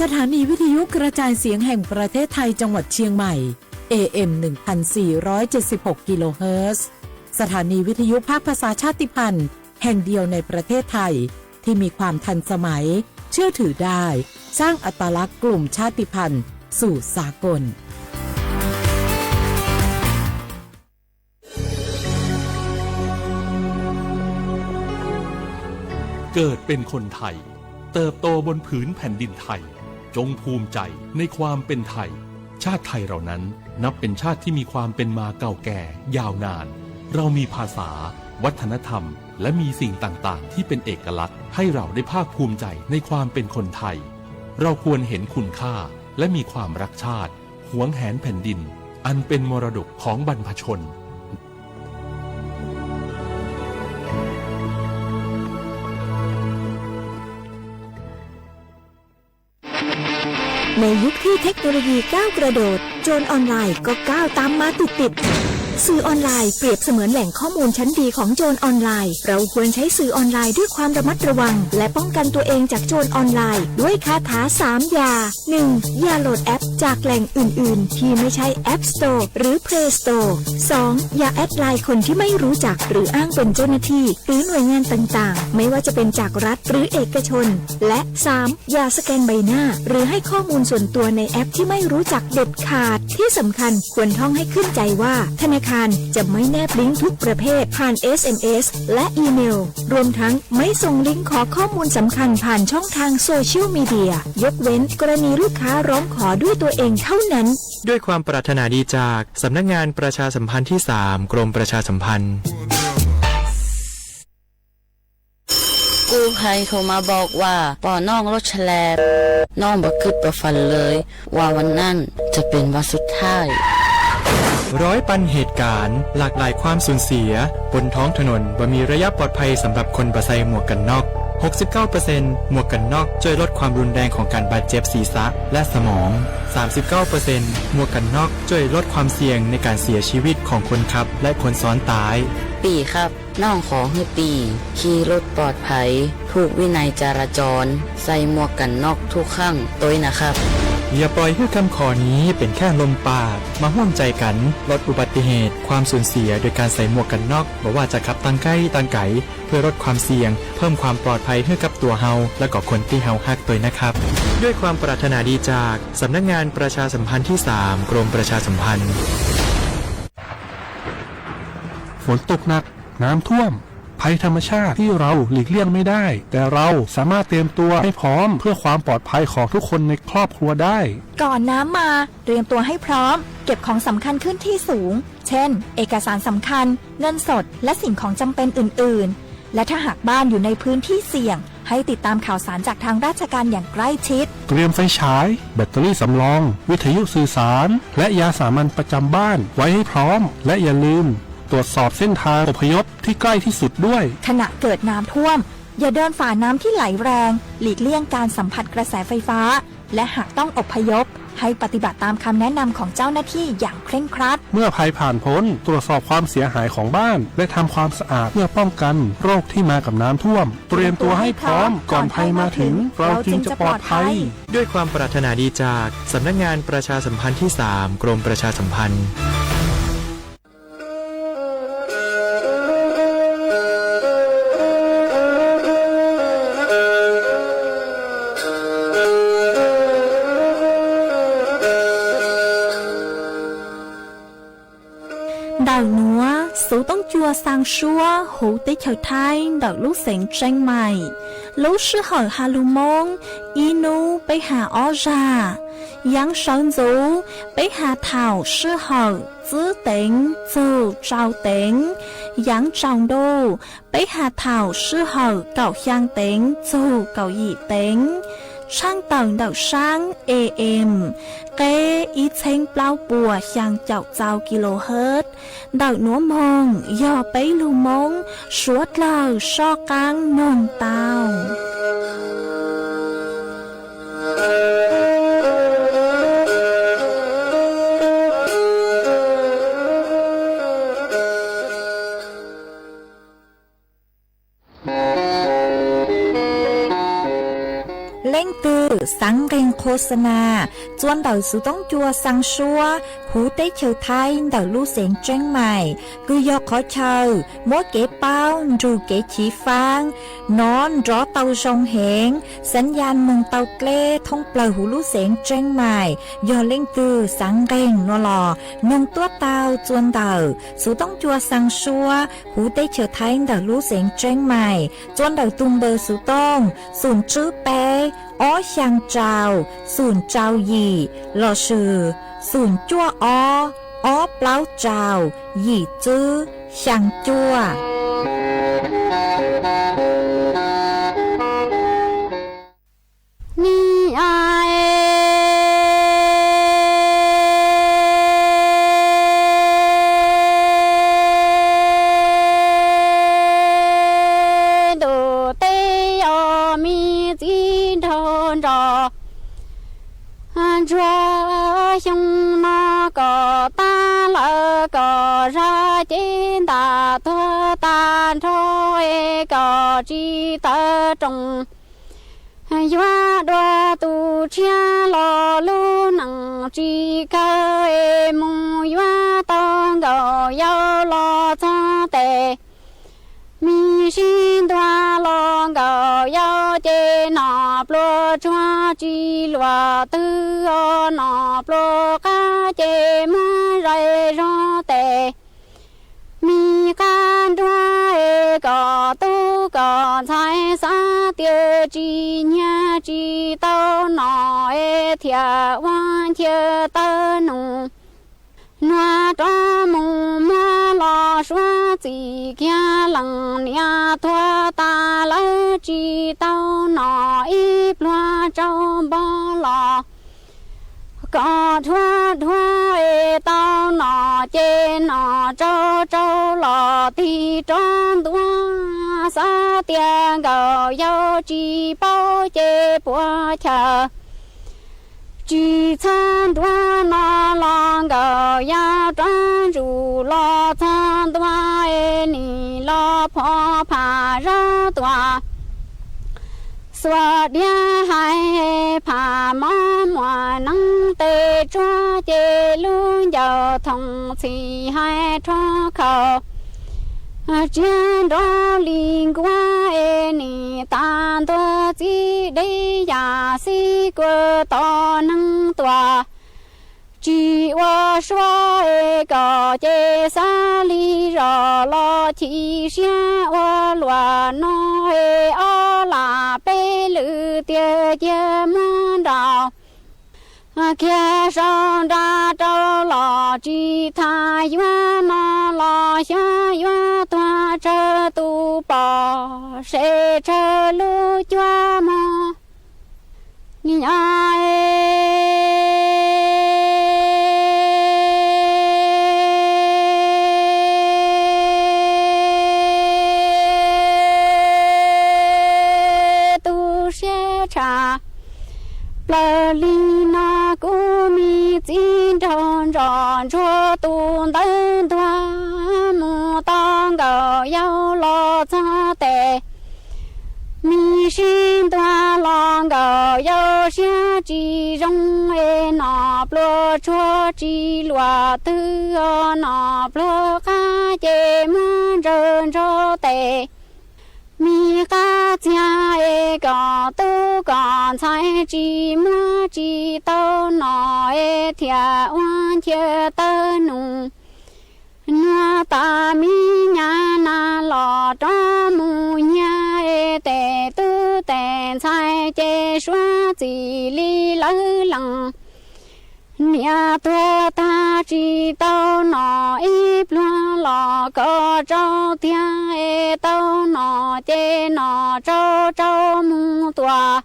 สถานีวิทยุกระจายเสียงแห่งประเทศไทยจังหวัดเชียงใหม่ เอ เอ็ม หนึ่งพันสี่ร้อยเจ็ดสิบหก กิโลเฮิรตซ์ สถานีวิทยุภาคภาษาชาติพันธุ์แห่งเดียวในประเทศไทย ที่มีความทันสมัย เชื่อถือได้ สร้างอัตลักษณ์กลุ่มชาติพันธุ์สู่สากล เกิดเป็นคนไทย เติบโตบนผืนแผ่นดินไทย จงภูมิใจในความเป็นไทย ชาติไทยเรานั้นนับเป็นชาติที่มีความเป็นมาเก่าแก่ยาวนาน เรามีภาษา วัฒนธรรม และมีสิ่งต่างๆ ที่เป็นเอกลักษณ์ ให้เราได้ภาคภูมิใจในความเป็นคนไทย เราควรเห็นคุณค่า และมีความรักชาติ หวงแหนแผ่นดิน อันเป็นมรดกของบรรพชน ในยุคที่เทคโนโลยีก้าวกระโดด โจรออนไลน์ก็ก้าวตามมาติดๆ สื่อออนไลน์เปรียบเสมือนแหล่งข้อมูลชั้นดีของโจรออนไลน์ เราควรใช้สื่อออนไลน์ด้วยความระมัดระวัง และป้องกันตัวเองจากโจรออนไลน์ด้วยคาถาสามอย่า หนึ่ง อย่าโหลดแอปจากแหล่งอื่นๆ ที่ไม่ใช่ App Store หรือ Play Store สอง อย่าแอดไลน์คนที่ไม่รู้จักหรืออ้างเป็นเจ้าหน้าที่ หรือหน่วยงานต่างๆ ไม่ว่าจะเป็นจากรัฐหรือเอกชน และ สาม อย่าสแกนใบหน้า หรือให้ข้อมูลส่วนตัวในแอปที่ไม่รู้จักเด็ดขาด ที่สำคัญควรท่องให้ขึ้นใจว่าธนาคารจะไม่แนบลิงก์ทุกประเภทผ่าน เอส เอ็ม เอส และอีเมล รวมทั้งไม่ส่งลิงก์ขอข้อมูลสำคัญผ่านช่องทางโซเชียลมีเดีย ยกเว้นกรณีลูกค้าร้องขอด้วยตัวเองเท่านั้น ด้วยความปรารถนาดีจากสำนักงานประชาสัมพันธ์ที่สาม กรมประชาสัมพันธ์ กู้ภัยโทรมาบอกว่าปอน้องรถแฉลบ น้องบ่คิดบ่ฝันเลยว่าวันนั้นจะเป็นวันสุดท้าย ร้อยปันเหตุการณ์ หลากหลายความสูญเสีย บนท้องถนนบ่มีระยะปลอดภัยสำหรับคนบ่ใส่หมวกกันน็อก หกสิบเก้าเปอร์เซ็นต์ หมวกกันน็อกช่วยลดความรุนแรงของการบาดเจ็บศีรษะและสมอง สามสิบเก้าเปอร์เซ็นต์ หมวกกันน็อกช่วยลดความเสี่ยงในการเสียชีวิตของคนขับและคนซ้อนท้าย ปี่ครับ น้องขอหื้อปี่ขี่รถปลอดภัย ถูกวินัยจราจร ใส่หมวกกันน็อกทุกครั้งโตยนะครับ อย่าปล่อยให้คำขอนี้เป็นแค่ลมปาก มาร่วมใจกันลดอุบัติเหตุ ความสูญเสียโดยการใส่หมวกกันน็อก บ่ว่าจะขับต่างไกลต่างไกล เพื่อลดความเสี่ยง เพิ่มความปลอดภัยให้กับตัวเฮา และก็คนที่เฮาฮักโตยนะครับ ด้วยความปรารถนาดีจากสำนักงานประชาสัมพันธ์ที่สาม กรมประชาสัมพันธ์ ฝนตกหนัก น้ำท่วม ภัยธรรมชาติที่เราหลีกเลี่ยงไม่ได้ แต่เราสามารถเตรียมตัวให้พร้อมเพื่อความปลอดภัยของทุกคนในครอบครัวได้ ก่อนน้ำมา เตรียมตัวให้พร้อม เก็บของสำคัญขึ้นที่สูง เช่น เอกสารสำคัญ เงินสด และสิ่งของจำเป็นอื่นๆ และถ้าหากบ้านอยู่ในพื้นที่เสี่ยง ให้ติดตามข่าวสารจากทางราชการอย่างใกล้ชิด เตรียมไฟฉาย แบตเตอรี่สำรอง วิทยุสื่อสาร และยาสามัญประจำบ้านไว้ให้พร้อม และอย่าลืมตรวจสอบเส้นทางอพยพที่ใกล้ที่สุดด้วย ขณะเกิดน้ำท่วม อย่าเดินฝ่าน้ำที่ไหลแรง หลีกเลี่ยงการสัมผัสกระแสไฟฟ้า และหากต้องอพยพ ให้ปฏิบัติตามคำแนะนำของเจ้าหน้าที่อย่างเคร่งครัด เมื่อภัยผ่านพ้น ตรวจสอบความเสียหายของบ้าน และทำความสะอาดเพื่อป้องกันโรคที่มากับน้ำท่วม เตรียมตัวให้พร้อม ก่อนภัยมาถึง เราจึงจะปลอดภัย ด้วยความปรารถนาดีจากสำนักงานประชาสัมพันธ์ที่สาม กรมประชาสัมพันธ์ Ntawm nuav xuv toob cua xaa suab huv teb chaws Thaib ntawm lub xeev Tseeb Maim. Lub sij hawm has lug Moob, ib nub peb has ob zag. Yaav sawv ntxuv, peb has thaum sij hawm txwb teev txug tsau teev. Yaav tsaus ntuj, peb has thaum sij hawm kaum xyaa teev txug kaum yim teev. Tshaaj tawm ntawm saab A M, qeb ib txheeb plaub puas xyaa caum txau kilohertz. Ntawm nuav moog yog peb lug Moob suav dlawg soj qaab noog tau. Leej twg xav nqeeg qhua xa nas txua ntawm xuv toob cua xaa suab huv teb chaws Thaib ntawm lub xeev Tseeb Mais, kws yog qhov chaw muab kev paub nrug kev chiv faab nov nrov tau zoo heev, xav ya moog tau dleb thoob plawg huv lub xeev Tseeb Mais. Yog leej twg xav nqeeg no los noog tuab tau txua ntawm xuv toob cua xaa suab huv teb chaws Thaib ntawm lub xeev Tseeb Mais txua ntawm tug npawb xuv tooj xoom tswb peb ob xyaa rau xoom rau yim lossis xoom cuaj ob ob plaub rau yim tswb xyaa cuaj. Ni a e ntuj teb os, me txiv nraug nrog ntsuag, xyoo no kom tag lawm kom zag ces ntam tuag tag nrho es kom tsis tawm rooj. Yuav dua tus tshiab los lub neej tsis kawg es mus yuav tau nkauj yau los txog tes. Me sib ntua los nkauj yau ces nom pluas tsuag tsis luam twg os, nom pluas qab ces muab zais zog tes. Me qab nruab es kom tub kom ntxhais xav tias tsis nyiag tsis tau nom es thiaj ua nchiav tawg num. Nua rov mus muab los suav txim kiag leej niam tuag tas lawm tsis tau nom ib pluag tsau npog los kom dhuav dhuav es tau nom ces nom tsau tsau los tig rov ntua. Xav tias nkauj yau tsis paub ces puas chaw tsis txhob nruab no los nkauj yau rov ntsuj los txog ntua es nim los phov pham zaub tuam. Xuas diav hais pham mov muam neeb tes tsuag ces lub ncauj thoom txhim hais rho khaus. Tsiab nrov li nkuab es nim tas ntua txib deb yam xib kuas tom neeg tuam. Tsis ua suab es kom ces xav li zos los chim siab ua luam no es ob lam peb lwm tiag cia muab nraus kiag sau nra rau los tsis tham yuav no los xyov yuav tuag tsawg tus pom seb tsawg lub cuab mog. Ni nyob tu siab tshaj plaws li no kuv me txiv nraug nrog ntsuag tus ntawd ntuag mus tau nkauj yau los txog tes. Me sib ntua los nkauj yau siab tsis zoo es nom pluas tsuag tsis luam twg os, nom pluas qab ces muab ntsaws ntsoov tes. Me qab txiag es kom tub kom ntxhais tsis muab tsis tau nom es thiaj ua nchiav tawg num. Nuav tas me nyab na los rov mus nyiag es tes tub tes ntxhais ces suav txim li lawv lees. Niam tuag tag tsis tau nom ib pluag los kom tsau tiag es tau nom ces nom tsau tsau mus tuam.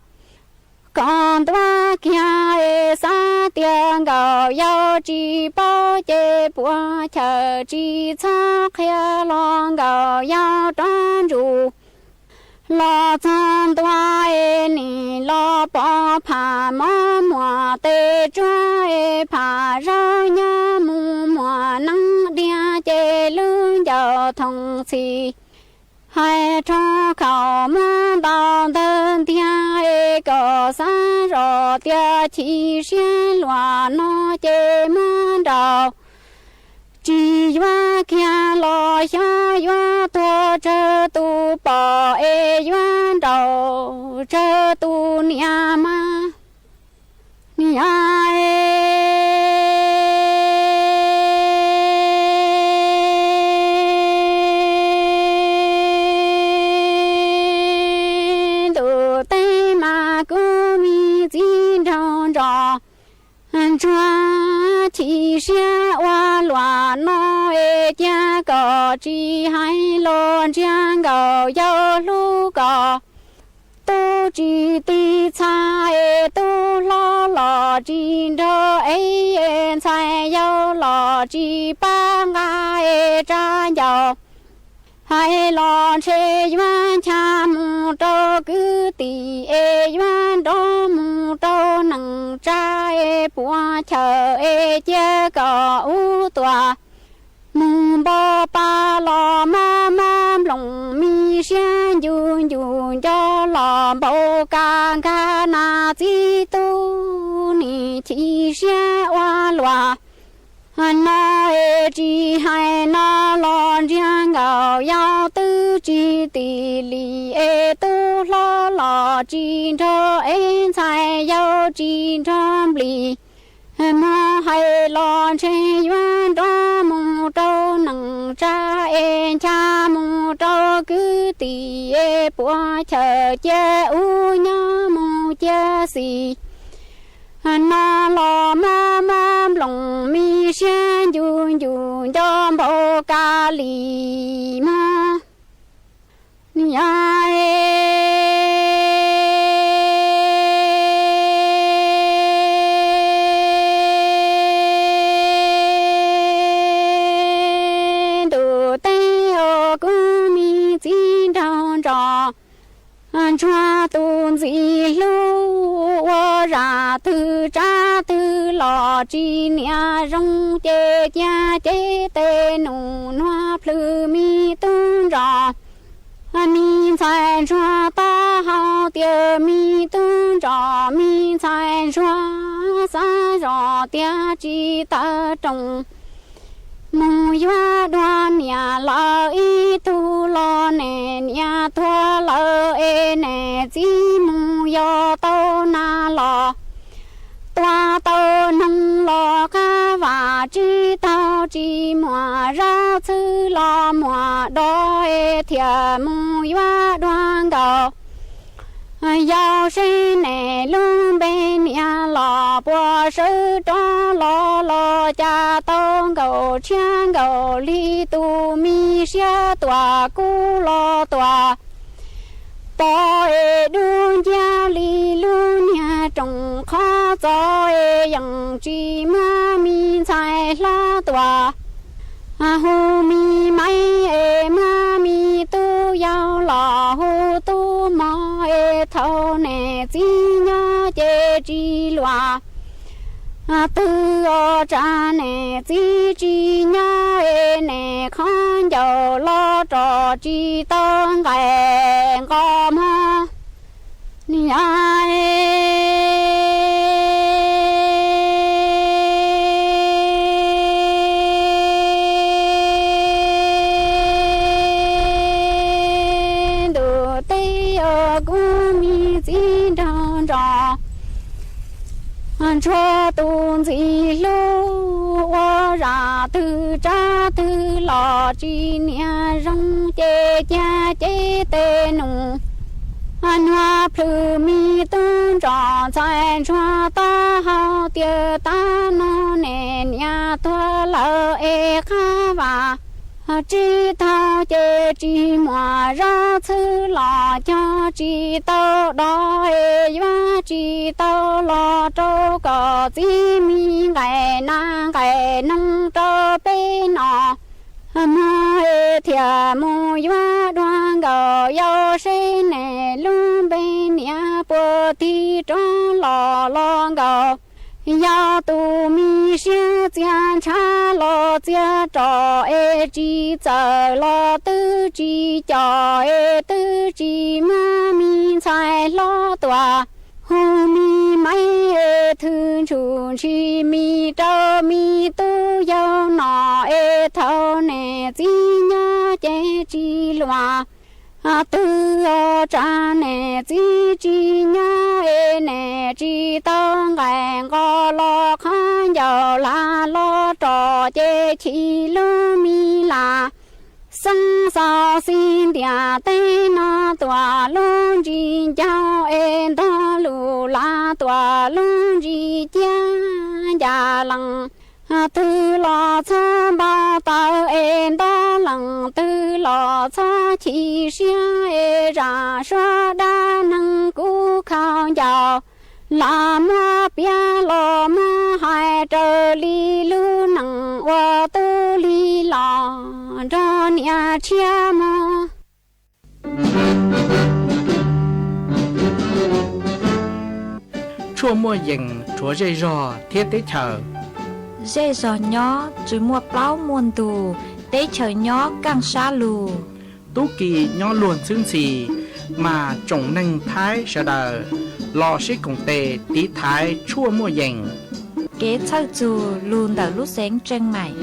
Kom ntuab kiag es xav tias nkauj yau tsis paub ces puas chaw tsis txhob qhia los nkauj yau rov ntsum. Los txog ntua es nim los pov pham mov muam tes tsuag es pham zaub nyob mus muam neeb diag ces lub ncauj thoom txhim Hais rho khaum muab ntaus ntawg ntiag es kom xav zoj tias chim siab luag no ces muab nraus. Tsis yuav kiag los xyov yuav tuag tsawg tus pom es yuav nraus tsawg tus niam mas. Niam, ntuj teb mas kuv me txiv nraug nrog ntsuag chim siab ua luaj no es cia kom tsis hais los ntsiag nkaus yau hlub kom tub tsis tiv txhais es tub hlob los tsis nrog es ntxhais yau los tsis pab nqa es tsa ncaus. Hais los ntshe yuav ncha mus rau kwv tij es yuav nrov mus rau neej tsa es puas chaw es cia kom ub tuaj mus npau pa los mob mob nplooj mi siab ncu ncu nco los npau ka nkag nas txiv tub nim chim siab ua luaj no es tsis hais no los ntsiag nkaus yau twb tsis tim li es tub hlob los tsis nrog es ntxhais yau tsis nrog nplis. Muab hais los ntshe yuav nrov mus rau neej tsa es ncha mus rau kwv tij es puas chaw cia ub nyob mus cia xis no los mob mob nplooj mi siab ncu ncu nco npau ka li muab. Niam, ntuj teb os kuv me txiv nraug nrog ntsuag tus ntxim hlub ua zaj twg tsav twg los tsis niam zoo ces cia cev tej num nuag plhws me tub nrog me ntxhais ntsuag taub hau tias me tub nrog me ntxhais ntsuag xav zoj tias tsis tawm rooj mus yuav dua niam lawm ib tug los nim niam tuag lawm es nim txiv mus yos tau nas los tua tau noog los qab vam tsis taug tsis muaj zaub txhwb los muaj dov es thiaj mus yuav dua nkaus. Yog seb nim lub npe niam los puas sawv rov los los cas tau nkaus tshiab nkaus li tus me siab tuaj kub los tuaj pom es dub nciab li lub niag rooj qhov txos es yeej tsis muab me ntxhais hlob tuaj hu me maiv es muab me tub yau los hu tub mog es thaum nim txiv nyob ces tsis luaj twg os tsam nim txiv tsis nyob es nim qhov ncauj los rov tsis tau nqaim nqos mog. Niam, ntuj teb os kuv me txiv nraug nrog ntsuag tus ntxim hlub ua zaj twg tsav twg los tsis niam zoo ces cia cev tej num nuag plhws me tub nrog ntxhais ntsuag taub hau tias tab no nim niam tuag lawm es qab vam tsis taug ces tsis muaj zaub txhwb los cog tsis tau dov es yuav tsis tau los rau kom txiv me nqaim nas nqaim noog rau peb no mog es thiaj mus yuav dua nkaus yau seb nim lub npe niam puas tig rov los los nkaus. Yog tus me siab txias ntshav los txias rog es tsis txawm los twb tsis com es twb tsis muab me ntxhais hlob tuam hu me maiv es thwj ntshum ntshis me rau me tub yau nom es thaum niam txiv nyob ces tsis hluas twg os, tsam niam txiv tsis nyob es niam tsis tau nqaim nqos los qhab ncaus lam los rog ces chim lub me lam xeeb xaus xi ntiam teb no tuam lub ntsis ncauj es ntog lus lam tuam lub ntsis ciab ncas lees twg los txhob npau taws es nto lees twg los txhob chim siab es zam suab dab neeg kuv khaus ncaus lam muab piav los muab hais raws li lub neej ua tub li los nrog niam tshiab mog. Tshuaj muaj yees rhuav zej zog thiab teb chaws. Zej zog nyob tsis muaj plaub muaj ntug, teb chaws nyob kaj sab lug. Tub ki nyob luag ntxhwb ntxhi, mas tsoom neeg Thaib sawv daws los sib koom tes tiv thaiv tshuaj muaj yees. Kev txhawj txug lug ntawm lub xeev Tseej Maim.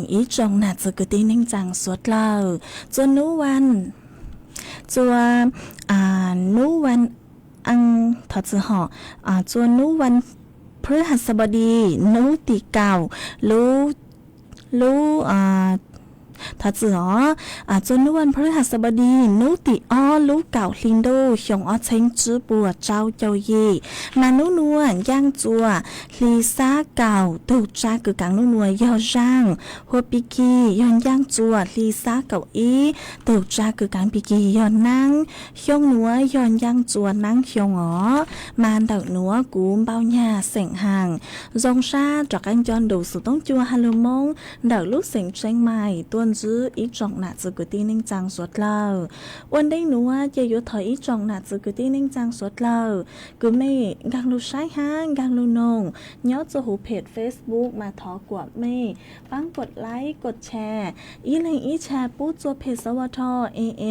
Ib tsoom nam txiv kwv tij neej tsaa suav dlawg, txua nub a, txua nub a, thov txim hom, txua nub a, phwb has xab npau di, nub tim kaum, lub, lub, thov txim os, txua nub a, phwb has xab npau di, nub tim ob, lub kaum hli ntuj, xyoo ob txheeb tsib puas rau caum yim. Mas nub nua ncaaj txua hli xab kaum, tug tsa kws kaav nub nua yog zaaj, hua pig kig yog ncaaj txua hli xab kaum ib, tug tsa kws kaav pig kig yog naab, xyoo nuav yog ncaaj txua naab xyoo os. Mas ntawm nuav kuv npau nyag xeem haas zoo sab rov qaab nco ntu xuv toob cua ha lug moob ntawm lub xeem Tseeb Mais tuaj ntsib ib tsoom nam txiv kwv tij neej tsaa suav dlawg. Ua ntej nuav ces yuav thov ib tsoom nam txiv kwv tij neej tsaa suav dlawg kws mej nkaag lug saib hab nkaag lug noog nyob txug huv phem Facebook mas thov kuam mej paab kuam like kuam share, ib leeg ib share pub txua phem sawv tho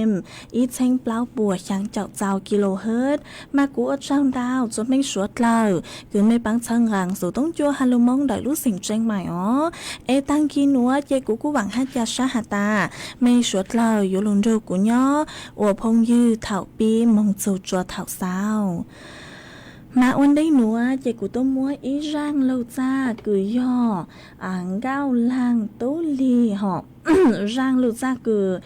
am ib txheeb plaub puas xyaa caum txau kilohertz. Mas kuv ua tsaug ntau txua mej suav dlawg kws mej paab txhawb nqaa xuv toob cua ha lug moob ntawm lub xeem Tseeb Mais os. Es taag kig nuav ces kuv kuj vaam hab ca sab has tas mej suav dlawg yuav lug nrug kuv nyob ua phooj ywg thaum pib moog txug tsua thaum xaus. Mas ua ntej nuav ces kuv tuaj muab ib zaaj lug txaj kws yog Nkauj Laag Tub Lig hom, zaaj lug txaj kws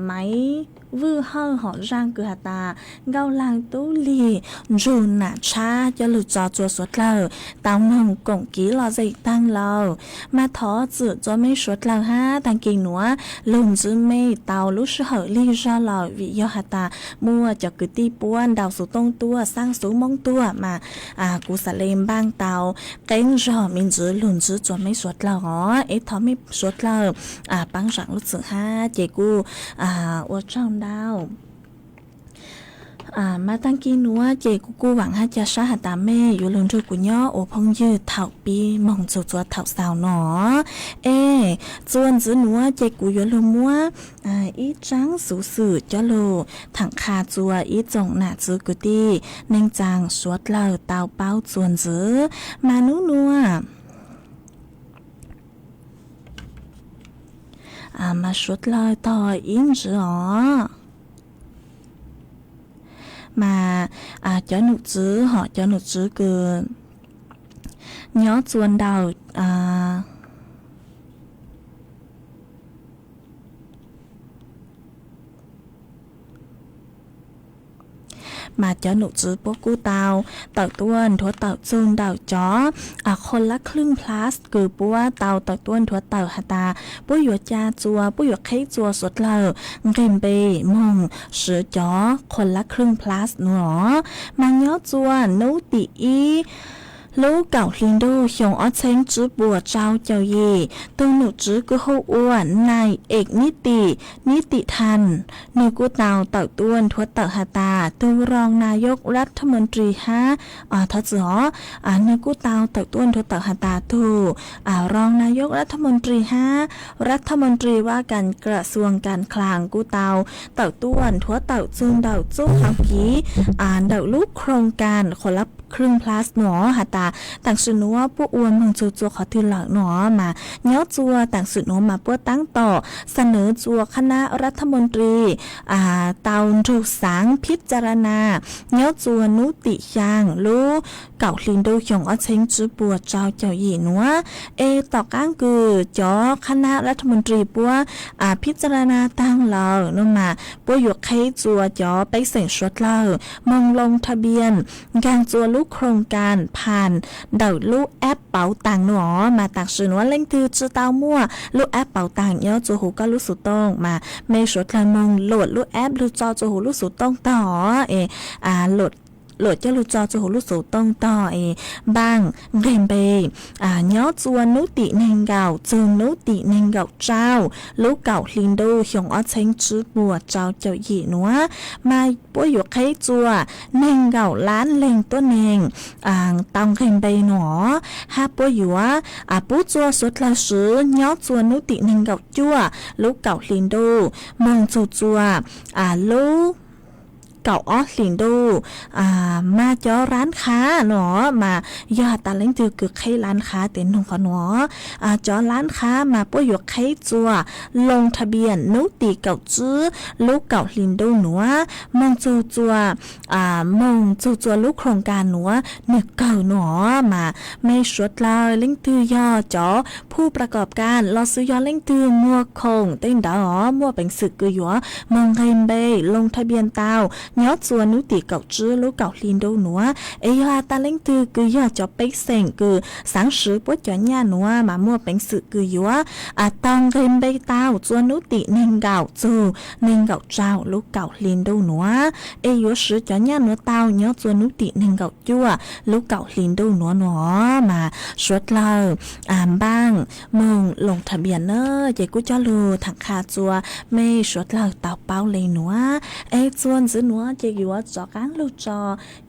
Maiv Vwj Hawj hom, zaaj kws has tas Nkauj Laag Tub Lig nrug Nam Tshab coj lug tso tsua suav dlawg tau moog koom kiv lom zem taag lawm. Mas thov txim txua mej suav dlawg hab taag kig nuav lug ntsib mej tau lub sij hawm lig zog lawm vim yog has tas muaj cov kwv tij puab ntaus xuv tooj tuaj, xaaj xuv moob tuaj mas kuv xaav le npaaj tau qeeb zog me ntsis lug ntsib txua mej suav dlawg os. Es thov mej suav dlawg paab zaam lub txim hab ces kuj ua tsaug ntau. Mas taag kig nuav ces kuv kuj vaam hab ca sab has tas mej yuav lug nrug kuv nyob ua phooj ywg thaum pib moog txug tsua thaum xaus no. Es txuas ntxiv nuav ces kuv yuav lug muab ib tsaab xuv xwm coj lug thaam qha txua ib tsoom nam txiv kwv tij neej tsaa suav dlawg tau paub txuas ntxiv. Mas nub nua mas suav dlawg tog ib ntsis os. Mas cov num tswv hom, cov num tswv kws nyob txua ntawm mas cov num tswv puab kuj tau tawm tuaj nthuav tawm txug ntawm cov qhua lab khwj plas kws puab tau tawm tuaj nthuav tawm has tas puab yuav ca txua, puab yuav qheb txua suav dlawg nqeg npe moog swv cov qhua lab khwj plas nua. Mas nyob txua nub tim ib lub kaum hli ntuj xyoo ob txheeb tsib puas rau caum yim, tug num tswv kws hu ua Nai Ek Nib Tim, Nib Tim Tham, nwg kuj tau tawm tuaj nthuav tawm has tas tug roo nayok rathmontri hab, thov txim os, nwg kuj tau tawm tuaj nthuav tawm has tas tug roo nayok rathmontri hab rathmontri vaj kas kras xuas kas khlaas kuj tau tawm tuaj nthuav tawm txug ntawm txuj hauv kiv ntawm lub khroos kas qhua lab khwj plas nua has tas taam sim nuav puab ua moog txug txua qhov twg lawm nua. Mas nyob txua taam sim nuav mas puab taab tom xa nws txua qhab nab rathmontri tau nrug xaav phib ca ra na nyob txua nub tim xyaa lub kaum hli ntuj xyoo ob txheeb tsib puas rau caum yim nua. Es tom qaab kws cov qhab nab rathmontri puab phib ca ra na taag lawm nua mas puab yuav qheb txua cov pej xeem suav dlawg moog loo tha bias nkaag txua lub khroos kas phas ntawm lub app pauv taas nua. Mas taam sim nuav leej twg tsi tau muaj lub app pauv taas nyob txua huv koj lub xuv tooj mas mej suav dlawg moog luam lub app lug tso txua huv lub xuv tooj tog es luam coj lug tso txua huv lub xuv tooj tog es npaaj nqeg npe nyob txua nub tim neeg nkaum txug nub tim neeg nkaum rau lub kaum hli ntuj xyoo ob txheeb tsib puas rau caum yim nua. Mas puab yuav qheb txua neeg nkaum lab leeg tuab neeg tau nqeg npe nua. Hab puab yuav pub txua suav dlawg swv nyob txua nub tim neeg nkaum cuaj lub kaum hli ntuj moog txug txua lub kaum ob hlis ntuj, mas cov lab khav no mas yog has tas leej twg kws qheb lab khav tes noog qhov nuav, cov lab khav mas puab yuav qheb txuas loo tha npias nub tim kaum tsib lub kaum hli ntuj nuav moog txug txua moog txug txua lub khoo kas nuav nwg kawg no mas mej suav dlawg leej twg yog cov phuj pla kom kas los xwb yog leej twg muag khoom tej ntawd os muaj peev xwm kws yuav moog nqeg npe loo tha npias tau nyob txua nub tim kaum tsib lub kaum hli ntuj nuav. Es yog has tas leej twg kws yog cov pej xeem kws xaav swv puab cov nyaj nuav mas muaj peev xwm kws yuav tau nqeg npe tau txua nub tim neeg nkaum txug neeg nkaum rau lub kaum hli ntuj nuav. Es yuav swv cov nyaj nuav tau nyob txua nub tim neeg nkaum cuaj lub kaum hli ntuj nuav no mas suav dlawg npaaj moog loo tha npias na. Ces kuv coj lug tham qha txua mej suav dlawg tau paub le nuav. Es txua ntxiv nuav ces yuav rov qaab lug tso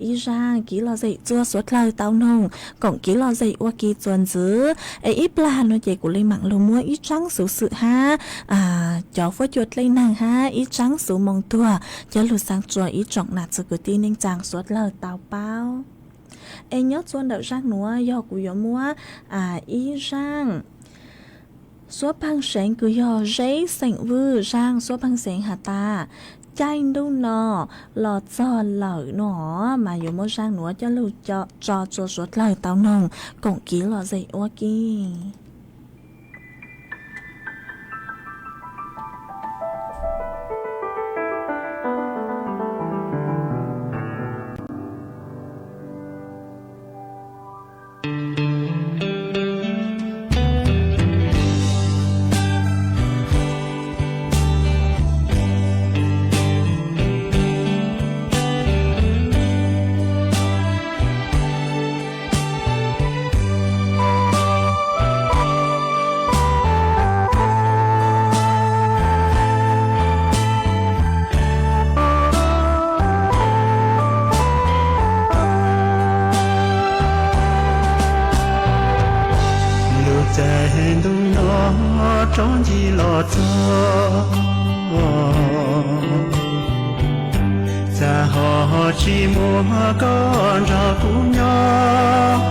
ib zaaj kiv lom zem txua suav dlawg tau noog koom kiv lom zem ua ke txua ntxiv. Es ib plag nuav ces kuv le maam lug muab ib tsaab xuv xwm hab cov fuab cua dlej neeg hab ib tsaab xuv moo tuag coj lug xaav txua ib tsoom nam txiv kwv tij neej tsaa suav dlawg tau paub. Es nyob txua ntawm zaaj nuav yog kuv yuav muab ib zaaj suab pheej seev kws yog Zeb xeem Vwj, zaaj suab pheej seev has tas caij ntuj no los txog lawm no mas yuav muab zaaj nuav coj lug tso txua suav dlawg tau noog koom kiv lom zem ua ke. Lub caij ntuj no rov ncig los txog, cas ho tsis muaj koj nrog kuv nyob.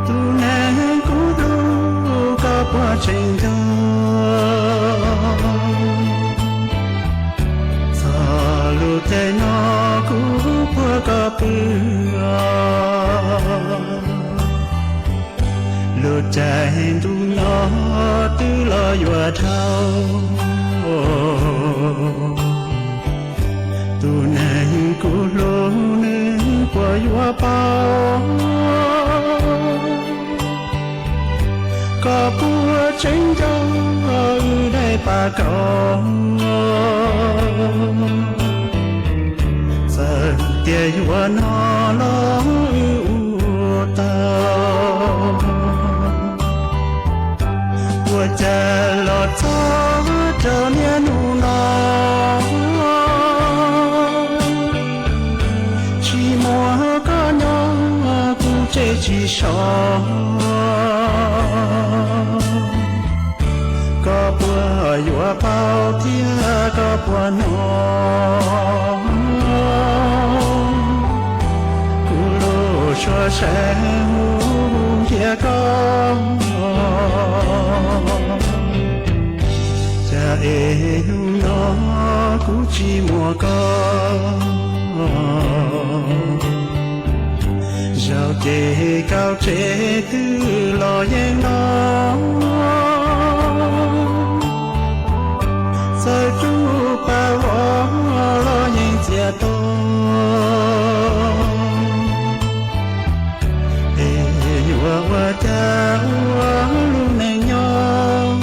Tus neeg kuv hlub koj puas tseem nco? Txog lub caij no kuv puag koj pw os. Lub caij ntuj no twb los yuav dhau, tus neeg kuv hlub nws puas yuav paub? Koj puas tseem nco wb daim paj kaus? Txawm tias yuav no los wb ua tau, ua cas los txog rau niaj hnub no tsis muaj koj nyob kuv tseg tsis so. Koj puas yuav paub thiab koj puas hnov? Kuv lub suab seev hu hu nthiab koj, cas es hnub no kuv tsis muaj koj. Zaum ces kaum tseb twg los yeej los, txawm rub pas vog los yeej txias to. Es yuav ua cas ua lub neej nyob?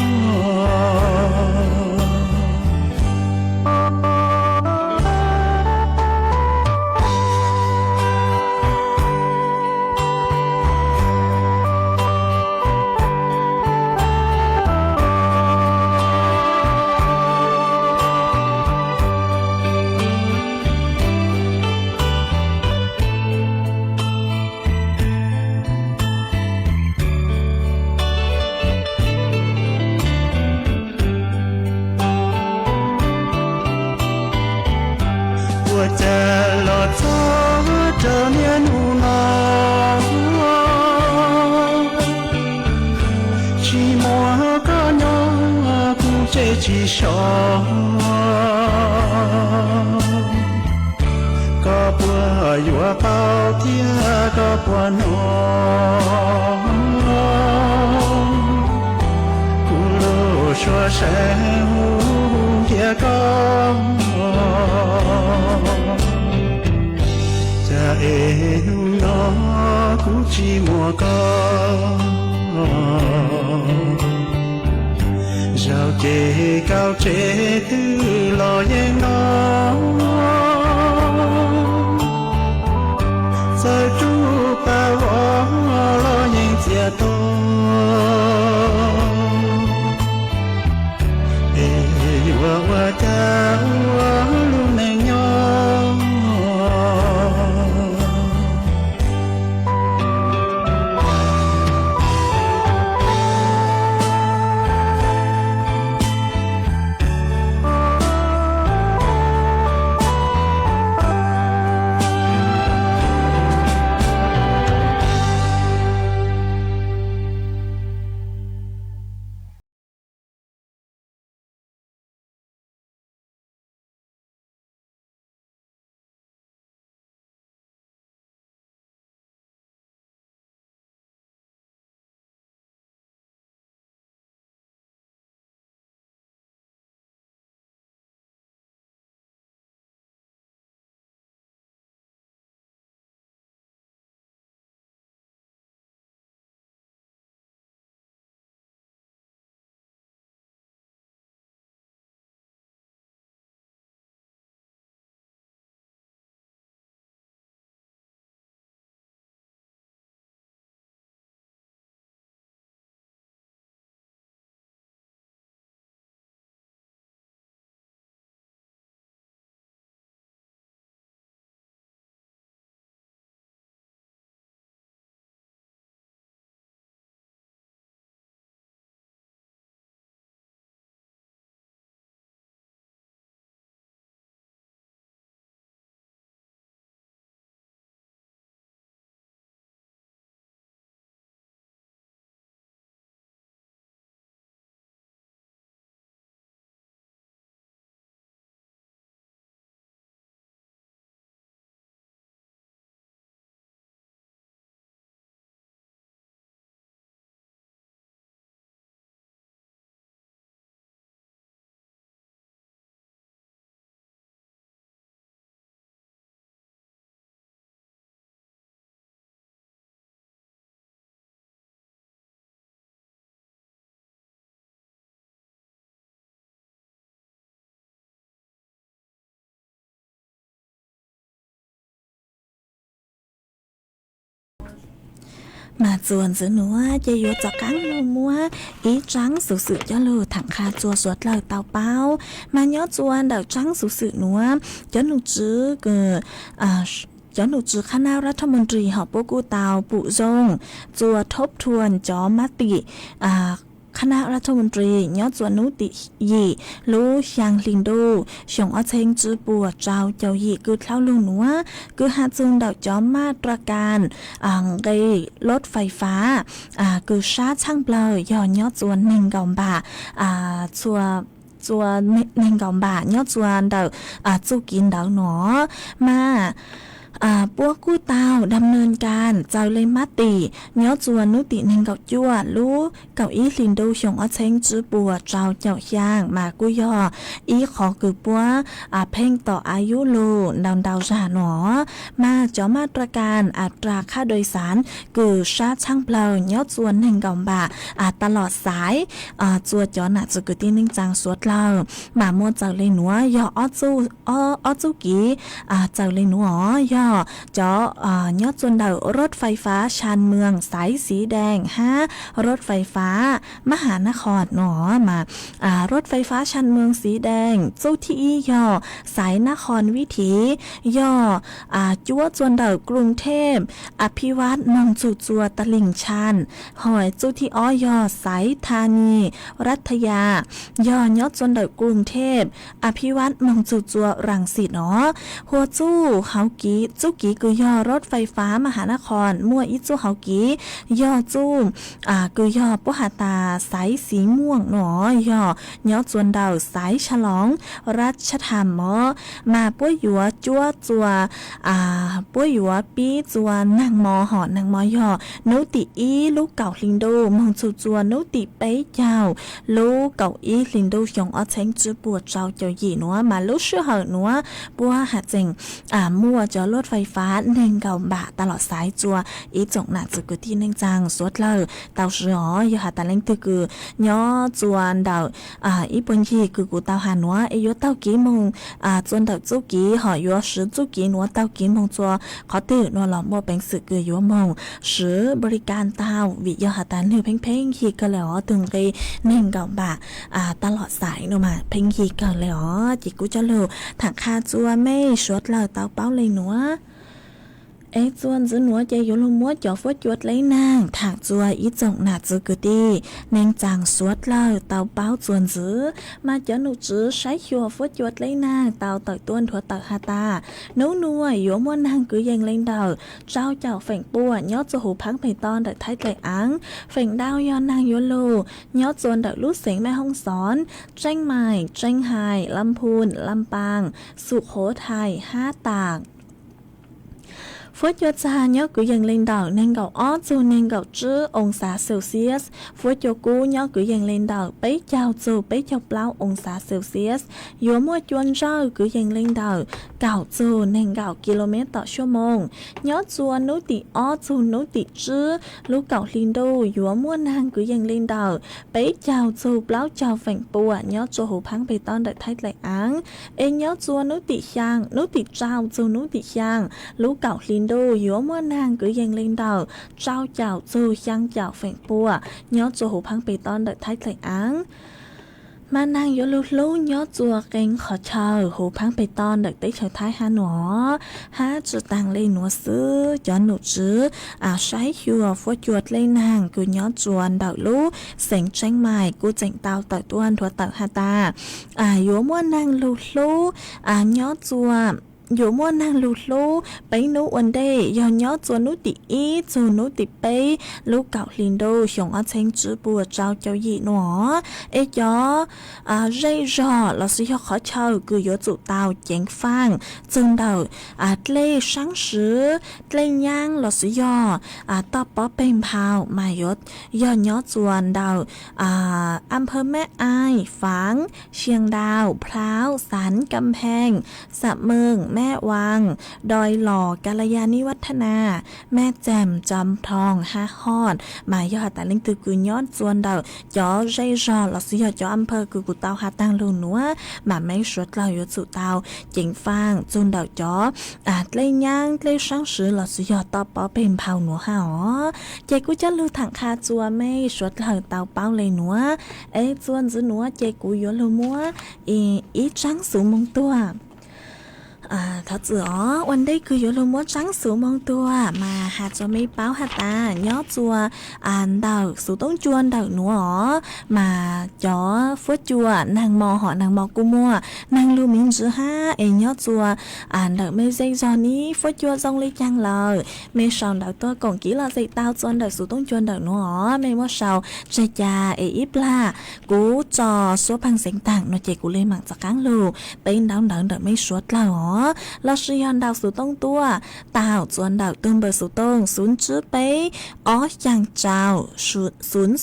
Cas los txog rau niaj hnub no, tsis muaj koj nyob kuv tseem tsis so. Koj puas yuav paub thiab koj puas hnov kuv lub suab sab hu ntiag koj? Cas es hnub no kuv tsis muaj koj, zaum ces kaum tsev twg los yeej no, txawm rub pas vog los yeej txias to. Es yuav ua cas ua lub neej nyob? Mas txuas ntxiv nuav ces yuav rov qaab lug muab ib tsaab xuv xwm coj lug tham qha rua suav dlawg tau paub. Mas nyob rua ntawm tsaab xuv xwm nuav, cov num tswv, cov num tswv คณะรัฐมนตรี hov puab kuj tau pum zoo rua ทบทวน cov mab tim คณะรัฐมนตรี nyob rua nub tim yim lub xyaa hli ntuj xyoo ob txheeb tsib puas rau caum yim kws dlhau lug nuav, kws has txug ntawm cov มาตรการ nqe รถไฟฟ้า kws sab tshaaj plawg yog nyob rua neeg nkaum npam, txua, neeg nkaum npam nyob rua ntawm txuj kev ntawd no. Mas puab kuj tau ดำเนินการ txaws le mab tim nyob rua nub tim neeg nkaum cuaj lub kaum ib hli ntuj xyoo ob txheeb tsib puas rau caum xyaa, mas kuj yog ib qhov kws puab pheej tom av yub lug ntau ntau zag no. Mas cov มาตรการ อัตราค่าโดยสาร kws sab tshaaj plawg nyob rua neeg nkaum npam tas los xaiv rua cov nam txwv kwv tij neej tsaa suav dlawg, mas muaj txaws le nuav yog ob txuj kev, txaws le nuav yog yog cov nyob txua ntawm รถไฟฟ้าชานเมืองสายสีแดง hab รถไฟฟ้า มหานคร no mas รถไฟฟ้าชานเมืองสีแดง txuj thib ib yog สายนครวิถี yog cuab txua ntawm กรุงเทพอภิวัฒน์ moog txug txua ตลิ่งชัน hos txuj thib ob yog สายธานีรัตยา yog nyob txua ntawm กรุงเทพอภิวัฒน์ moog txug txua รังสิต no. Hua txuj hauv kiv, txuj kiv kws yog รถไฟฟ้า มหานคร muaj ib txuj hauv kiv yog txuj kws yog puab has tas สายสีม่วง no, yog nyob txua ntawm สายฉลองรัชธรรม no mas puab yuav cuab txua puab yuav pib txua naag mo hom naag mo yog nub tim ib lub kaum hli ntuj moog txug txua nub tim peb caug lub kaum ib hli ntuj xyoo ob txheeb tsib puas rau caum yim nuav mas lub sij hawm nuav puab has txeem muaj cov รถไฟฟ้า neeg nkaum npam tas los xaiv txua ib tsoom nam txwv kwv tij neej tsaa suav dlawg tau swv os. Yog has tas leej twg kws nyob txua ntawm ib puag ncig kws kuv tau has nuav es yuav taug kiv moog txua ntawm txuj kiv hom yuav swv txuj kiv nuav taug kiv moog txua qhov twg nuav los muaj peev xwm kws yuav moog swv npau li kas tau vim yog has tas nwg pheej pheej yig kawg le os, tug nqi neeg nkaum npam tas los xaiv nuav mas pheej yig kawg le os. Ces kuv coj lug thaam qha txua mej suav dlawg tau paub le nuav. Es txua ntxiv nuav ces yuav lug muab cov fuab cua dleb naag thaam txua ib tsoom nam txwv kwv tij neej tsaa suav dlawg tau paub txua ntxiv. Mas cov num tswv saib xyuas fuab cua dleb naag tau tawm tuaj nthuav tawm has tas nub nuav yuav muaj naag kwv yees le ntawm rau caum feem pua nyob txua huv phaab peg to ntawm Thaib dlaim aav. Feem ntau yog naag yuav lug nyob txua ntawm lub xeev Mej Hoob Xoob, Tseeb Mais, Tseeb Hais, Lam Phun, Lam Paas, Xum Qhuv Thais hab Taam. Fuab cua txag nyob kwv yees le ntawm neeg nkaum ob txug neeg nkaum tsib oo xav Celsius. Fuab cua kub nyob kwv yees le ntawm peb caug txug peb caug plaub oo xav Celsius. Yuav muaj cua ntsawj kwv yees le ntawm kaum txug neeg nkaum kilomev tom xuab moos. Nyob txua nub tim ob txug nub tim tsib lub kaum hli ntuj yuav muaj naag kwv yees le ntawm peb caug txug plaub caug feem pua nyob txua huv phaab peg to ntawm Thaib dlaim aav. Es nyob txua nub tim xyaa, nub tim rau txug nub tim xyaa lub kaum hli ntuj yuav muaj naag kwv yees le ntawm rau caum txug xyaa caum feem pua nyob txua huv phaab peg to ntawm Thaib dlaim aav. Mas naag yuav lug hlub nyob txua qee qhov chaw huv phaab peg to ntawm teb chaws Thaib hab nuav. Hab tsi taag le nuav xwb, cov num tswv saib xyuas fuab cua dleb naag kws nyob txua ntawm lub xeev Tseeb Mais kuj tseem tau tawm tuaj nthuav tawm has tas yuav muaj naag lug hlub nyob txua yuav muaj naag lug hlub peb nub ua ntej yog nyob txua nub tim ib txug nub tim peb lub kaum hli ntuj xyoo ob txheeb tsib puas rau caum yim nuav. Es cov zej zog lossis yog qhov chaw kws yuav tsum tau ceev faaj txug ntawm dlej saab swv, dlej nyaab lossis yog toj pob peg nphau mas yog nyob txua ntawm อำเภอแม่อาย Faav, Siang Ndau, Phlauv, Xaav Kam Pheej, Xam Meej, Meb Vaas, Doi Los, Kala Ya Ni Vat Thana, Meb Txeem, Cam Thoo hab Hoj. Mas yog has tas leej twg kws nyob txua ntawm cov zej zog lossis yog cov อำเภอ kws kuv tau has taag lug nuav mas meb suav dlawg yuav tsum tau ceev faaj txug ntawm cov dlej nyaab dlej saab swv lossis yog toj pob peg nphau nuav hab os. Ces kuv coj lug thaam qha txua mej suav dlawg tau paub le nuav. Es txua ntxiv nuav ces kuv yuav lug muab ib tsaab xuv moo tuag. Thov txim os, ua ntej kws yuav lug muab tsaab xuv moo tuag mas has txua mej paub has tas nyob txua ntawm xuv toob cua ntawm nuav os mas cov fuab cua naag mo hom naag mo kuj muaj naag lug miv ntsis hab. Es nyob txua ntawm mej zej zog nib fuab cua zoo le caag lawm, mej sau ntawv tuaj koom kiv lom zem tau txua ntawm xuv toob cua ntawm nuav os. Mej muab sau tseg ca es ib plag kuv tso suab pheej xeev taag no ces kuv le maam tov qaab lug peb ntaub ntawv ntawm mej suav dlawg os. Lossis yog ntawm xuv toob tuaj tau txua ntawm tug npawb xuv toob xuv tsib peb ob xyaa rau xuv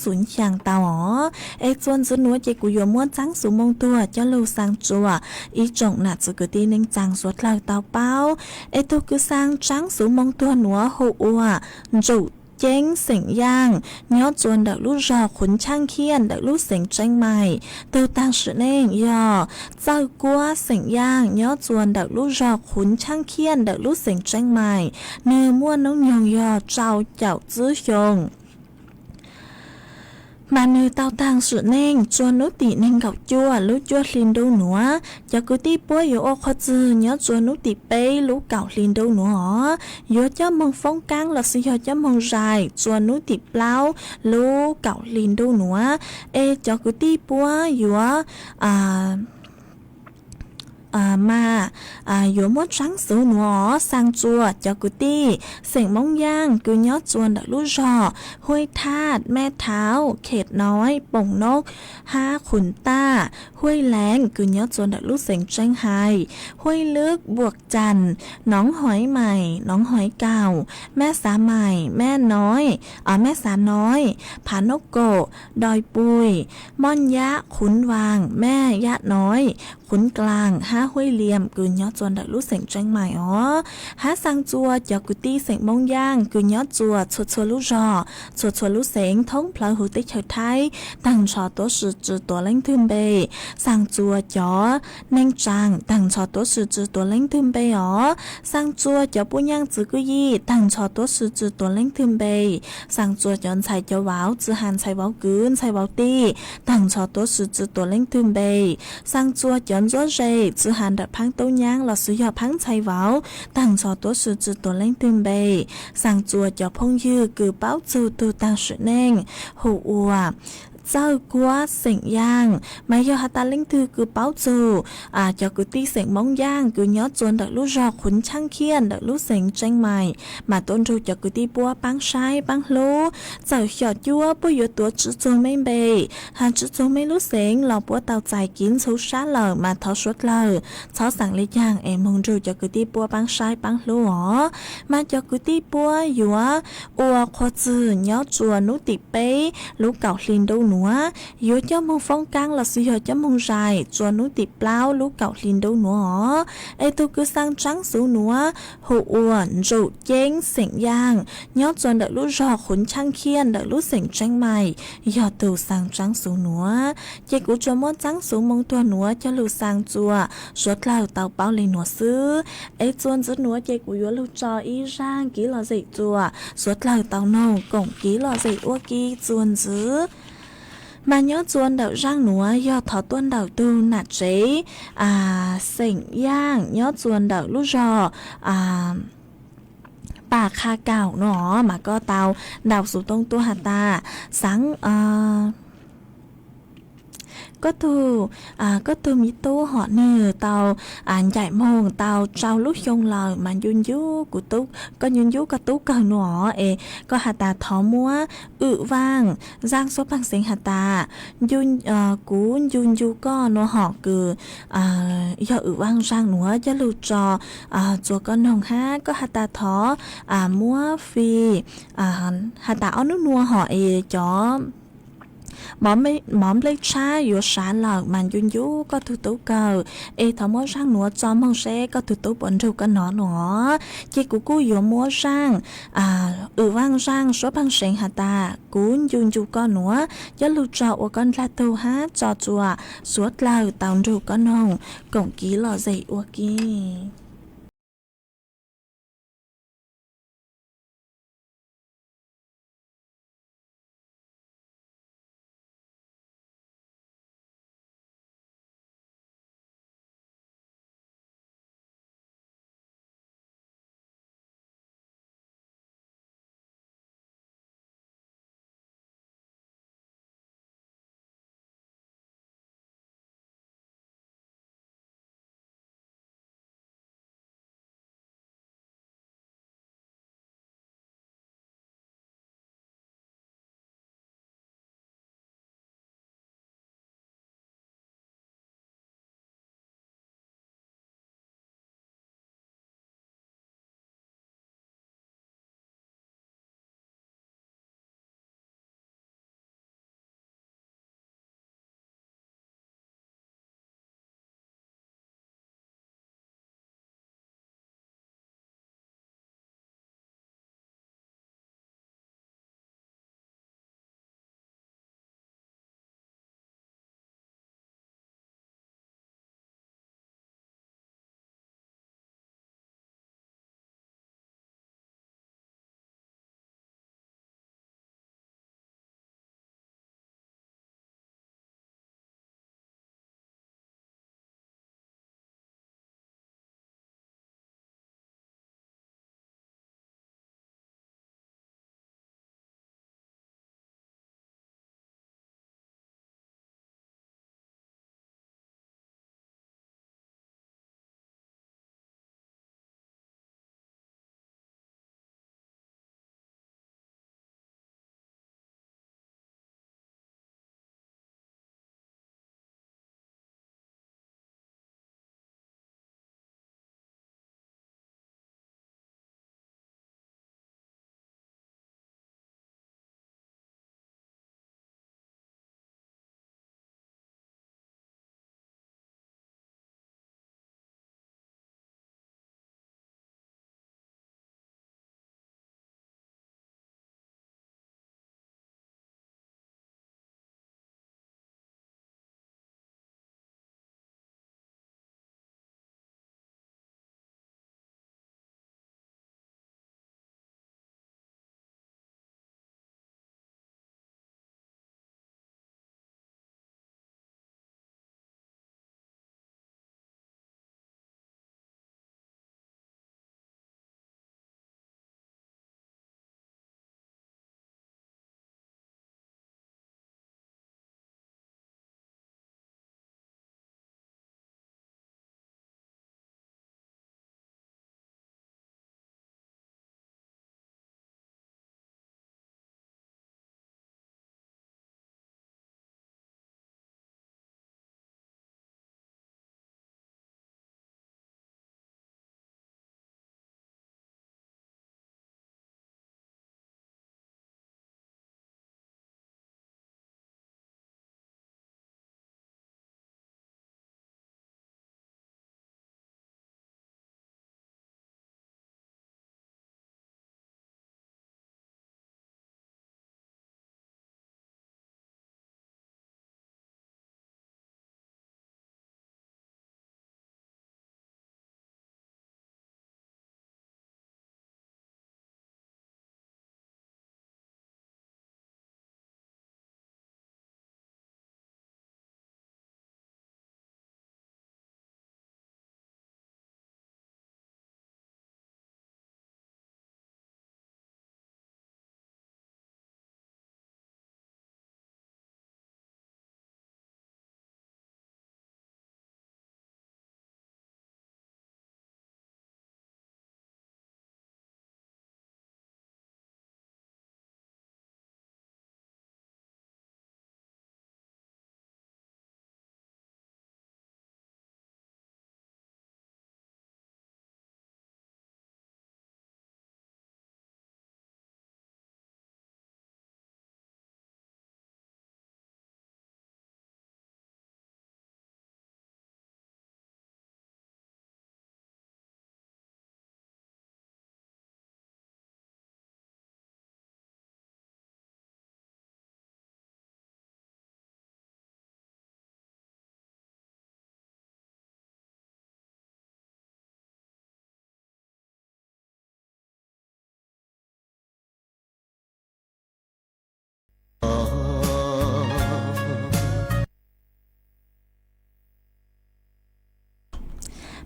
xuv xyaa tau os. Es txua ntxiv nuav ces kuv yuav muab tsaab xuv moo tuag coj lug xaa tsua ib tsoom nam txwv kwv tij neej tsaa suav dlawg tau paub. Es tug kws xaa tsaab xuv moo tuag nuav hu ua Ntsum Ceeb xeem Yaaj nyob txua ntawm lub zog Khuv Tshaaj Khiaj ntawm lub xeev Tseeb Mais. Tug taag sim neej yog Txawj Kuab xeem Yaaj nyob txua ntawm lub zog Khuv Tshaaj Khiaj ntawm lub xeev Tseeb Mais. Nwg muaj noob nyoog yog rau caum tsib xyoos. Mas nwg tau taag sim neej txua nub tim neeg nkaum cuaj lub cuaj hli nruab nuav. Cov kwv tij puab yuav ua qhua txug nyob txua nub tim peb lub kaum hli nruab nuav os. Yuav coj moog foob kaab los xwb yog coj moog zais txua nub tim plaub lub kaum hli nruab nuav. Es cov kwv tij puab yuav mas yuav muab tsaab xuv nuav os. Xaa txua cov kwv tij xeem Moob Yaaj kws nyob txua ntawm lub zog Huaj Thaj, Mej Thauv, Khem Noib, Poom Nob hab Qhum Taj, Huaj Leev kws nyob txua ntawm lub xeev Tseeb Hais, Huaj Lwb, Npuam Cas, Noob Hoiv Mais, Noob Hoiv Kaum, Mej Xav Mais, Mej Noib, Mej Xav Noib, Phav Nub Kaum, Doi Pui, Moj Yab, Qhum Vaas, Mej Yab Noib, Qhum Dlaas hab Huaj Lias kws nyob txua ntawm lub xeev Tseeb Mais os. Hab xaa txua cov kwv tij xeem Moob Yaaj kws nyob txua txhua txhua lub zog, txhua txhua lub xeev thoob plawg huv teb chaws Thaib, taag nrho tuab si tsi tuav leej twg npe. Xaa txua cov neej tsaa, taag nrho tuab si tsi tuav leej twg npe os. Xaa txua cov puj nyaaj txwv kwj yij, taag nrho tuab si tsi tuav leej twg npe. Xaa txua cov ntxhais cov vauv, tsi has ntxhais vauv kwv ntxhais vauv tij, taag nrho tuab si tsi tuav leej twg npe. Xaa txua cov ntsuab ze, tsi has nram phaab tub nyaab los xwb yog phaab ntxhais vauv, taag nrho tuab si tsi tuav leej twg npe. Xaa txua cov phooj ywg kws paub txug tug taag sim neej hu ua Txawj Kuab xeem Yaaj, mas yog has tas leej twg kws paub txug cov kwv tij xeem Moob Yaaj kws nyob txua ntawm lub zog Qhuv Tshaaj Khiaj ntawm lub xeev Tseeb Mais, mas tuaj nrug cov kwv tij puab paab saib paab hlub. Txawm xyom cuab puab yuav tuav tsi txug mej npe, has tsi txug mej lub xeev los puab tau txais kiv ntxhuv sab lawm mas thov suav dlawg txhob xaav le caag es moog nrug cov kwv tij puab paab saib paab hlub os. Mas cov kwv tij puab yuav ua qhua txwg nyob txua nub tim peb lub kaum hli nruab nuav, yuav coj moog foob kaab los xwb yog coj moog zais txua nub tim plaub lub kaum hli nruab nuav os. Es tug kws xaa tsaab xuv nuav hu ua Ntsum Ceeb xeem Yaaj, nyob txua ntawm lub zog Qhuv Tshaaj Khiaj ntawm lub xeem Tseeb Mais, yog tug xaa tsaab xuv nuav. Ces kuv tsuas muab tsaab xuv moo tuag nuav coj lug xaa txua suav dlawg tau paub le nuav xwb. Es txuas ntxiv nuav ces kuv yuav lug tso ib zaaj kiv lom zem txua suav dlawg tau noog koom kiv lom zem ua ke txuas ntxiv. Mas nyob txua ntawm zaaj nuav yog thov tuaj ntawm tug nam tsev xeem Yaaj nyob txua ntawm lub zog Pas Qha Kaum nuav, mas koj tau ntaus xuv tooj tuaj has tas, Xaav, koj tug, koj tug miv tub hom nwg tau ncaim moog tau rau lub xyoo lawm mas ncu ncu kuv tub, koj ncu ncu koj tub kawg nuav es koj has tas thov muab Wm Vaaj Zaaj, suav paag xeev has tas, kuv ncu ncu koj nuav hom kws yog Wm Vaaj Zaaj nuav coj lug tso txua koj noog hab koj has tas thov muab fij, has tas ob nub nuav hom es cov mov nplej tshab yuav sav lawm mas ncu ncu koj tug tub kawg, es thov muab zaaj nuav tso moog seb koj tug tub puas nrug koj nov nuav. Ces kuv kuj yuav muab zaaj Wm Vaaj Zaaj, suav paag seev has tas kuv ncu ncu koj nuav coj lug tso ua koj ndlag tug hab tso txua suav dlawg tau nrug koj noog koom kiv lom zem ua ke.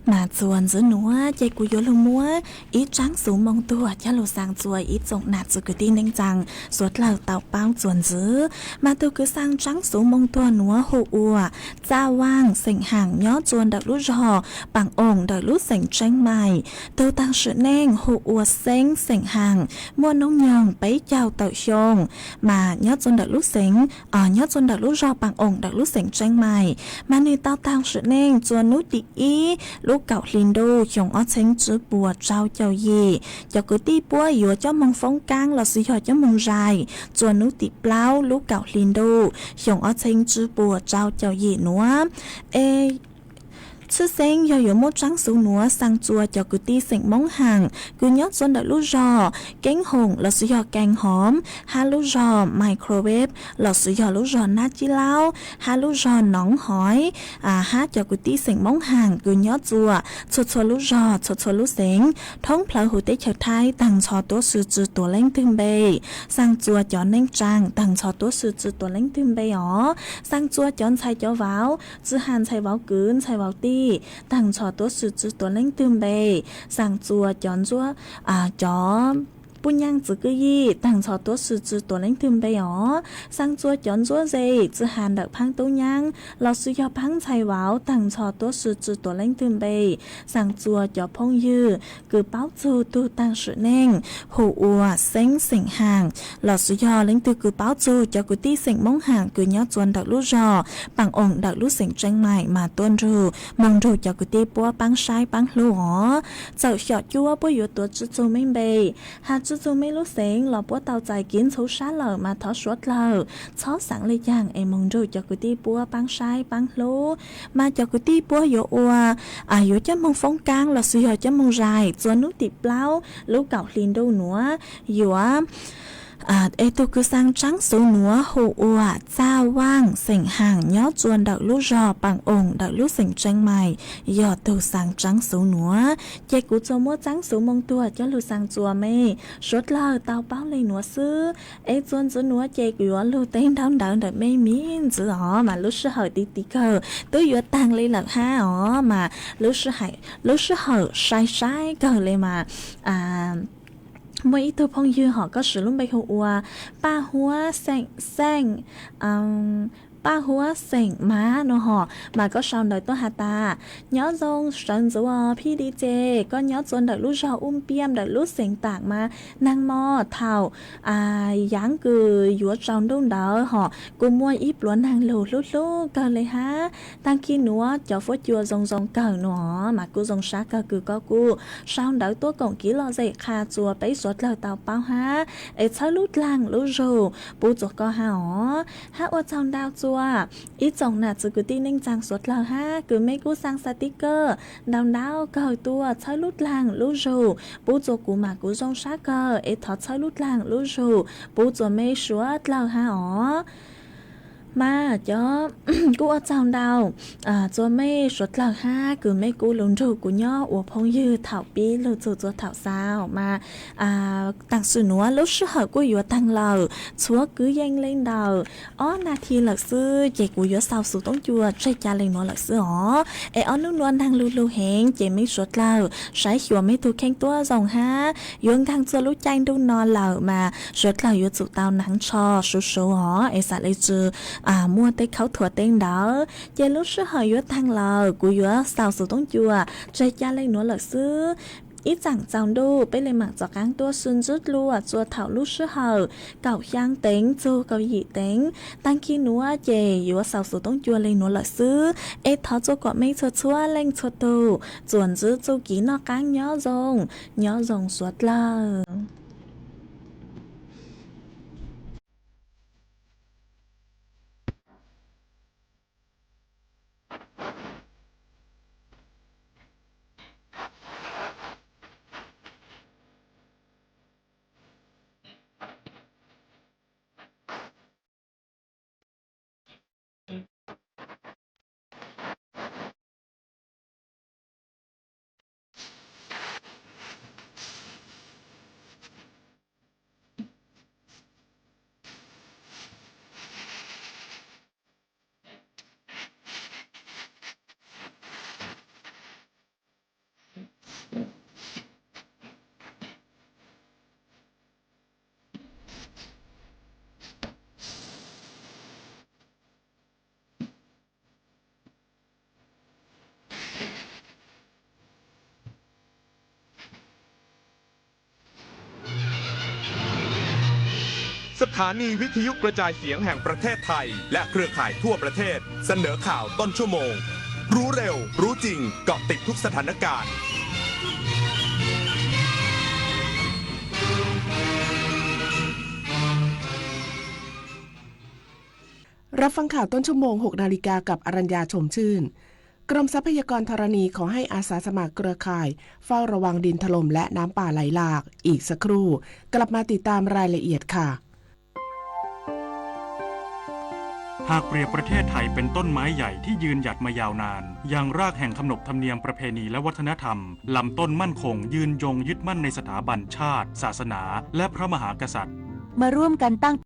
Nas txuas ntxiv nuav ces kuv yuav lug muab ib tsaab xuv moo tuag coj lug xaa txua ib tsoom nam txiv kwv tij neej tsaa suav dlawg tau paub txuas ntxiv. Mas tug kws xaa tsaab xuv moo tuag nuav hu ua Txaj Vaaj xeem Haam nyob tsua ntawm lub zog Paas Oos ntawm lub xeem Tseeb Mais. Tug taag sim neej hu ua Xeeb xeem Haam, muaj noob nyoog peb caug tawm xyoo, mas nyob tsua ntawm lub xeem, nyob tsua ntawm lub zog Paas Oos ntawm lub xeem Tseeb Mais. Mas nwg tau taag sim neej tsua nub tim ib lub kaum hli ntuj xyoo ob txheeb tsib puas rau caum yim. Cov kwv tij puab yuav coj moog foob kaab lossis yog coj moog zais tsua nub tim plaub lub kaum hli ntuj xyoo ob txheeb tsib puas rau caum yim nuav. Es tshwj xeeb yog yuav muab tsaab xuv nuav xaa tsua cov kwv tij xeem Moob Haam kws nyob tsua ntawm lub zog Keeb Hoom lossis yog Keeb Hoom, hab lub zog Microwave lossis yog lub zog Nab Cib Laub, hab lub zog Noov Hoiv, hab cov kwv tij xeem Moob Haam kws nyob tsua txhua txhua lub zog txhua txhua lub xeev thoob plawg huv teb chaws Thaib taag nrho tuab si tsi tuav leej twg npe. Xaa tsua cov neej tsaa taag nrho tuab si tsi tuav leej twg npe os. Xaa tsua cov ntxhais cov vauv, tsi has ntxhais vauv kwv ntxhais vauv tij, taag nrho tuab si tsi tuav leej twg npe. Xaa tsua cov ntsuab, cov puj nyaaj txwv kwj yim taag nrho tuab si tsi tuav leej twg npe os. Xaa tsua cov ntsuab ze, tsi has ntawm phaab tub nyaab lossis yog phaab ntxhais vauv taag nrho tuab si tsi tuav leej twg npe. Xaa tsua cov phooj ywg kws paub txug tug taag sim neej hu ua Xeeb xeem Haam lossis yog leej twg kws paub txug cov kwv tij xeem Moob Haam kws nyob tsua ntawm lub zog Paas Oos ntawm lub xeem Tseeb Mais mas tuaj nrug moog nrug cov kwv tij puab paab saib paab hlub os. Txawm xyom cuab puab yuav tuav tsi txug mej npe, has tsi txug mej lub xeev los puab tau txais kev ntxhov sab lawm mas thov suav dlawg txhob xaav le caag es moog nrug cov kwv tij puab paab saib paab hlub. Mas cov kwv tij puab yuav ua, yuav coj moog foob kaab lossis yog coj moog zais tsua nub tim plaub lub kaum hli ntuj nuav yuav es tug kws xaa tsaab xuv nuav hu ua Txaj Vaaj xeem Haam nyob tsua ntawm lub zog Paas Oos ntawm lub xeem Tseeb Mais yog tug xaa tsaab xuv nuav. Ces kuv tsuas muab tsaab xuv moo tuag coj lug xaa tsua mej suav dlawg tau paub le nuav xwb. Es tsua ntxiv nuav ces kuv yuav lug teb ntaub ntawv ntawm mej miv ntxiv os, mas lub sij hawm tiv tiv kawg twb yuav taag le lawm hab os, mas lub sij hawm sai sai kawg le mas muaj ib tug phooj ywg hom koj siv lub npe hu ua Paj Huab xeem, xeem, Paj Huab xeem Mav no hom, mas koj sau ntawv tuaj has tas, nyob zoo sawv ntxuv os phij di ces koj nyob tsua ntawm lub zog Ub Npiaj ntawm lub xeem Taam mas naag mo thaum yaav kws yuav tsaus ntuj ntawd hom kuj muaj ib pluav naag lug hlub hlub kawg le hab. Taag kis nuav cov fuab cua zoo zoo kawg no mas kuj zoo sab kawg kws koj kuj sau ntawv tuaj koom kev lom zem qha tsua peb suav dlawg tau paub hab. Es txhawb lub dlaag lub zug pub tsua koj hab os. Hab ua tsaug ntau tsua ib tsoom nam txiv kwv tij neej tsaa suav dlawg hab kws mej kuj xaa xaa tiv kawg ntau ntau kawg tuaj txhawb lub dlaag lub zug pub tsua kuv mas kuv zoo sab kawg es thov txhawb lub dlaag lub zug pub tsua mej suav dlawg hab os. Mas cov kuj ua tsaug ntau tsua mej suav dlawg hab kws mej kuj lug nrug kuv nyob ua phooj ywg thaum pib lug txug tsua thaum xaus mas tam sim nuav lub sij hawm kuj yuav taag lawm, tshuav kwv yees le ntawm ob nas this lawm xwb ces kuv yuav xaus xov tooj cua tseg ca le nuav lawm xwb os. Es ob nub nuav naag lug lug heev ces mej suav dlawg saib xyuas mej tug kheej tuab zoo hab. Yuav nkaag tsua lub caij ntuj no lawm mas suav dlawg yuav tsum tau naav tsho suv suv os es xam le tsi muaj tej khaub thuas tej ntawd ces lub sij hawm yuav taag lawm kuv yuav xaus xov tooj cua tseg ca le nuav lawm xwb. Ib tsaam tsaus ntuj peb le maam txuas qaab tuaj sib ntsib dlua tsua thaum lub sij hawm kaum xyaa teev txug kaum yim teev. Taag kis nuav ces yuav xaus xov tooj cua le nuav lawm xwb. Es thov tsua kom mej txhua txhua leej txhua tug txuas ntsib txuj kev noj qaab nyob zoo, nyob zoo suav dlawg. สถานีวิทยุกระจายเสียงแห่งประเทศไทยและเครือข่ายทั่วประเทศเสนอข่าวต้นชั่วโมง รู้เร็ว รู้จริง เกาะติดทุกสถานการณ์ รับฟังข่าวต้นชั่วโมง หกนาฬิกา กับอรัญญา ชมชื่น กรมทรัพยากรธรณีขอให้อาสาสมัครเครือข่ายเฝ้าระวังดินถล่มและน้ำป่าไหลหลาก อีกสักครู่ กลับมาติดตามรายละเอียดค่ะ หากเปรียบประเทศไทยเป็นต้นไม้ใหญ่ที่ยืนหยัดมายาวนาน ยังรากแห่งขนบธรรมเนียมประเพณีและวัฒนธรรม ลำต้นมั่นคงยืนยงยึดมั่นในสถาบันชาติ ศาสนา และพระมหากษัตริย์ มาร่วมกันตั้ง